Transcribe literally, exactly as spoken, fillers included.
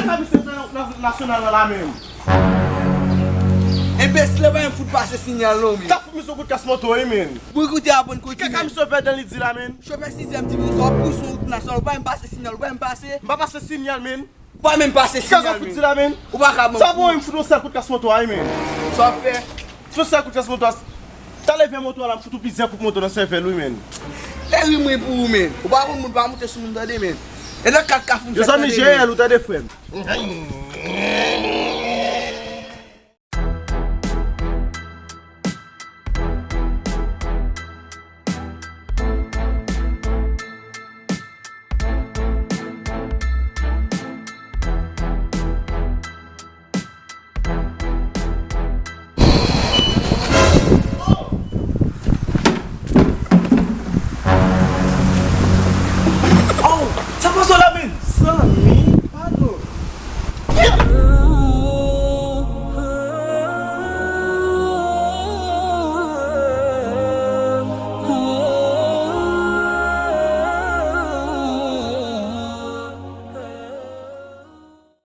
Kaka misye nan nasyonal la la menm. Enbesil, pa menm fout pase sinyal non, men. Ka fout misye kout kas moto wi, men. Bon, koute, aprann kontine. Kaka misye fè dan li di la, men. Chofè sizyèm ti bizou, sa w ap pouse yon wout nasyonal, ou pa menm pase sinyal, ou pa menm pase. M pa pase sinyal, men. Ou pa menm pase sinyal, men. Kaka fout di la, men. Ou pa ka ban. Sa bon, m fout yon sèl kout kas moto a wi, men. Sa w ap fè? Fout yon sèl kout kas moto a. Talè vè moto a la, m fout ou plizyè kout moto nan sèvèl wi, men. Tèri mwen pou ou, men. Ou pa bon moun, pa monte sou moun, tande, men. E nan kat kafou m fèt, tande, men. Yo zanmi J L, ou tande, frè m.